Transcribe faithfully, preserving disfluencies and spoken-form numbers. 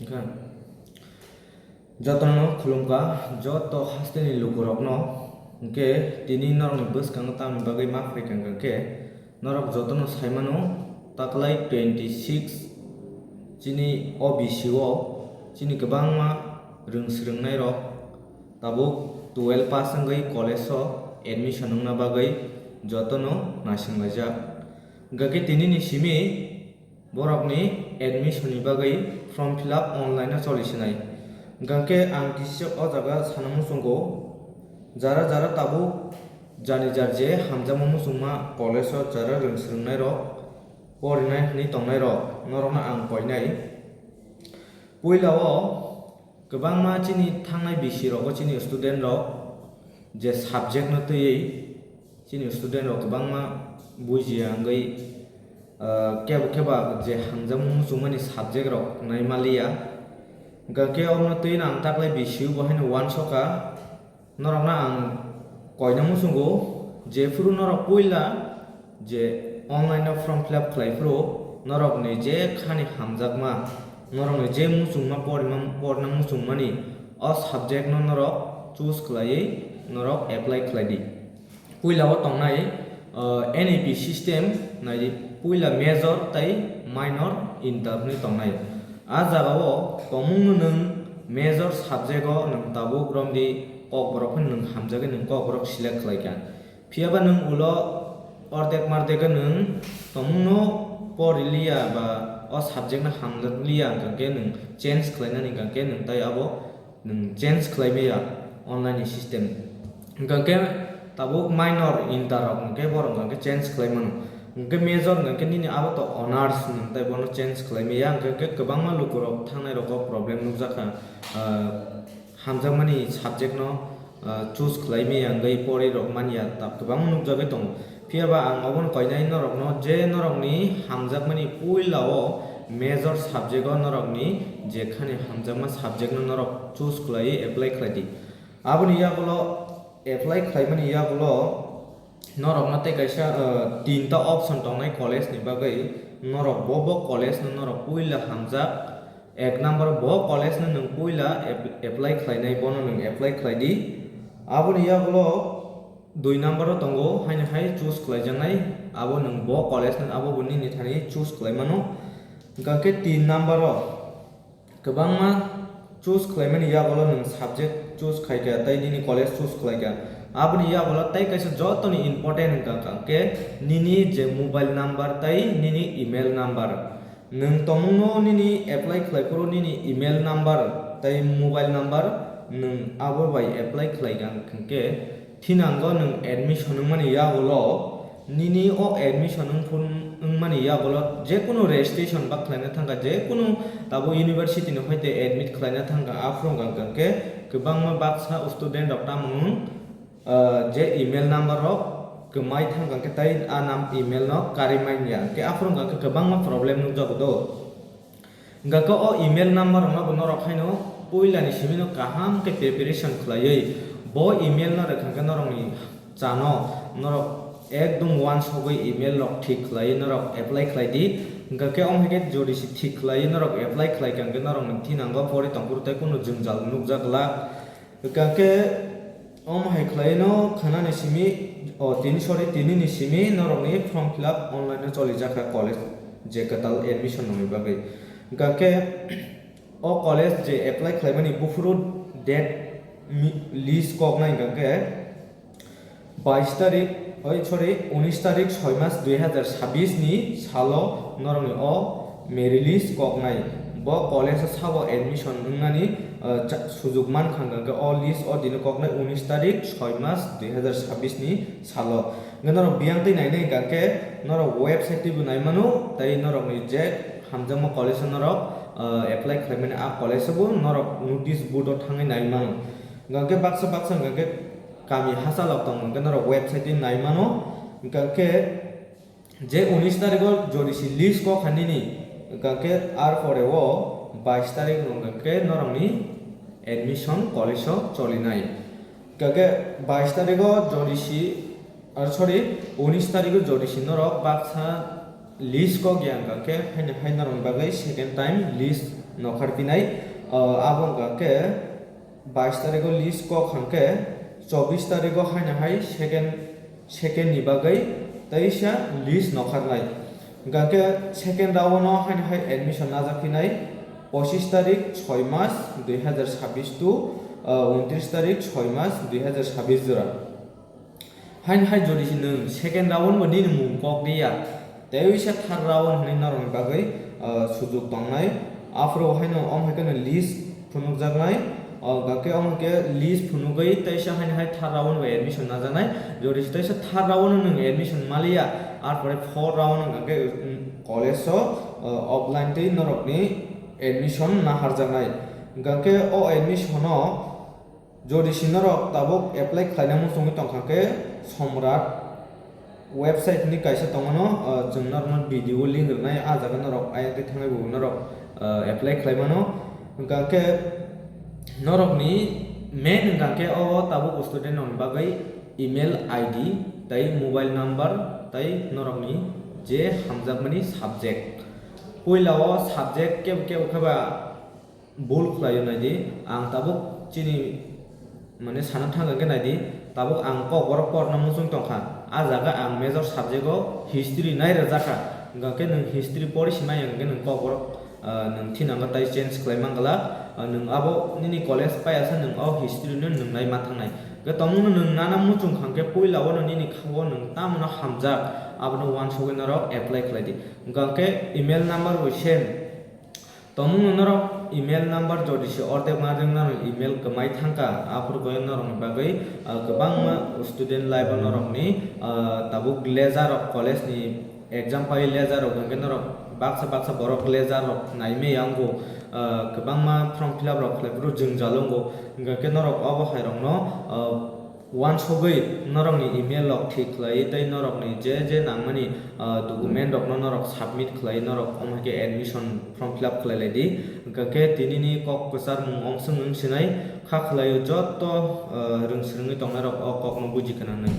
Wngkha. Jotono khulumkha, joto hasteni lukurokno. Hwnkhe tini norokni bwskango tamni bagwi ma phaikha hwnkhe, norok jotono saimano, taklai twenty six chini O B C o chini kwbangma rwng swrwngnairok tabuk twelve pass wngwi college o admission wngna bagwi jotono naisinglaijak. Hwnkhe tinini simi borokni admission ni bagwi form fill up online o choli sinai. Hwnkhe ang kisa o jaga sana muchungo, jara jara tabuk jani jar je hamjakma muchungma college o jara rwng swrwngnairok, porinai hwnwi tongnairok norokno ang koinai. Puila o kwbangma chini thangnai bisi rogo chini student rok je subject no twiwi chini student rok kwbangma bujiya wngwi, ah, kebo keba je hamjakma muchungmani subject rok naimaliya. Hwnkhe omo twi ang taklai bisi bo haino uansukha. Norokno ang koina muchungo, jephuru norok puila je online o form fill up khlai phuru norokni je khani hamjakma, norokni je muchungma porima, porna muchungmani o subject no norok choose khlaiwi norok apply khlai di. Puila o tongnai, uh, N E P system nai di, puila major tei minor inter hwnwi tongnai. A jaga o tongmung no nwng major subject o nwng tabuk romdi, Kokborok phano nwng hamjagwi nwng Kokborok select khlai kha. Phiya ba nwng ulo ordek mardek o nwng tongmung no pori liya ba o subject no hamjak liya hwnkhe nwng change khlainani hwnkhe nwng tai abo nwng change khlai maya online ni system. Hwnkhe tabuk minor inter rok hwnkhe borok hwnkhe change khlai mano. Hwnkhe major hwnkhe nini abo to honors nwng tai bono change khlai maya, hwnkhe kwbangma lukurok thangnai rogo problem nukjakha, ah, hamjakmani subject no, ah, choose khlai maya wngwi pori rok manya ta kwbangma nukjagwi tongo. Phiya ba ang obono koinai norokno je norokni hamjakmani puila o major subject o norokni jekhani hamjakma subject no norok choose khlaiwi apply khlai di. Aboni yagulo apply khlaimani yagulo norokno tei kaisa, ah, tinta option tongnai college ni bagwi, norok bo bo college no norok puila hamjak. Ek number bo college no nwng puila ap-, apply khlainai, bono nwng apply khlai di. Aboni yagulo dui number o tongo, haino hai choose khlaijaknai, abo nwng bo college no abo bo nini thani choose khlai mano. Hwnkhe tin number o kwbangma choose khlaimani yagulo nwng subject choose khai kha tei nini college choose khlai kha. Aboni yagulo tei kaisa jotoni important wngkha khe nini je mobile number tei nini email number. Nwng tongmungno nini apply khlai phuru nini email number tei mobile number nwng abo bai apply khlai kha hwnkhe thinango nwng admission wngmani yagulo nini o admission wngphun-, wngmani yagulo jekunu registration ba khlaina thangkha, jekunu tabuk university ni hoite admit khlaina thangkha, aphuru hwnkha hwnkhe kwbangma baksa student rok tamo wng, ah, je email number rok kwmai thangkha hwnkhe tei a nam email no karwi manya, hwnkhe aphuru hwnkha hwnkhe kwbangma problem nukjago do. Hwnkha khe o email number rokno bo norok haino puilani simi no kaham khe preparation khlaiwi bo email no rwkha khe norokni chano norok ekdom uansugwi email rok thik khlaiwi norok apply khlai di. Hwnkha khe omo hai khe jodi se thik khlaiwi norok apply khlai kha hwnkhe norokni thinango pori tongphuru tei kunu jwngjal nukjak glak. Hwnkha khe omo hai khlaino khanani simi, o, tini, sorry, tinini simi norokni form fill up online o cholijakha college je kwtal admission nangni bagwi. Hwnkha khe o college je apply khlaimani buphuru date mi-, list koknai hwnkha khe bais tarik, oi, sorry, unis tarik soi mas dui hazar sabis ni salo norokni o merit list koknai. Bo college o sabo admission wngnani, ah, cha-, sujuk mankha hwnkha khe o list o dino koknai unis tarik soi mas dui hazar sabis ni salo. Hwnkhe norok biyang twi nainai hwnkha khe norok website twibo naimano tei norokni je hamjakma college o norok, ah, apply khlaimani a college o bo norok notice board o thangwi naimano. Hwnkha khe baksa baksa hwnkha khe kami hachalok tong hwnkhe norok website twi naimano. Hwnkha khe je unis tarikh o jodi se list kokha nini, hwnkha khe ar pore o bais tarikh rok hwnkha khe norokni admission college o cholinai. Hwnkha khe bais tarikh o jodi se, ah, sorry, unis tarikh o jodi se norok baksa list kok ya hwnkha khe haino hai norokni bagwi second time list nokhar pinai. Ah, abo wngkha khe bais tarigo list kok hwnkhe chobbish tarigo haino hai second, second ni bagwi teisa list nokharnai. Hwnkhe second round o haino hai admission najak phinai pochish tarik soi mas dui hazar sabbish to, ah, untris tarik soi mas dui hazar sabbish jora. Haino hai jodi se nwng second round bo nini mung kok di ya, tei uisa third round hwnwi norokni bagwi, ah, sujuk tongnai. Aphuru haino om hai kheno list phunukjaknai, ah, hwnkhe om hai khe list phunugwi teisa haino hai third round bai admission najaknai. Jodi se teisa third round o nwng admission maliya, arpore fourth round hwnkhe, mm, college o, ah, offline twi norokni admission naharjaknai. Hwnkhe o admission o Jodi si norok tabuk apply khlaina muchungwi tongkha khe Somrat website ni kaisa tongo no, ah, chwng norokno video link rwnai, ah jaga norok ayang twi thangwi bo norok, ah, apply khlai mano. Hwnkha khe norokni main hwnkha khe o tabuk student rokni bagwi email I D tei mobile number tei norokni je hamjakmani subject. Puila o subject kebo kebo khe ba bul khlaio naidi, ang tabuk chini, mane, sana thang khe naidi, tabuk ang Kokborok porna muchung tongkha. Ah jaga ang major subject o history nai rwjakha. Hwnkha khe nwng history pori simai hwnkha khe nwng Kokborok, ah, nwng thinango tai change khlai man glak. Ah, nwng abo nini college paiya sa nwng o history no nwng nai ma thangnai. Hwnkhe tongmung no nwng nana muchung kha hwnkhe puila o no nini kha o nwng tamo no hamjak, abo no uansugwi norok apply khlai di. Hwnkha khe email number bo same. Tongmung no norok email number jodi se ordek ma rwng nano email kwmai thangkha, aphuru khe norokni bagwi, ah, kwbangma student life o norokni, ah, tabuk leja rok college ni exam pai leja rok hwnkhe norok baksa baksa borok leja rok naimaya wngo, ah, kwbangma form fill up rok khlai phuru jwngjal wngo, hwnkhe norok obo hai rokno, ah, Uansugwi norokni email rok thik khlaiwi tei norokni je je nangmani, ah, document rokno norok submit khlaiwi norok omo hai khe admission form fill up khlai lai di. Hwnkha khe tinini kok kwchar mung ongsong wng sinai kha khlaio joto, ah, rwng swrwngwi tongnai rok o kokno buji gwnangnai.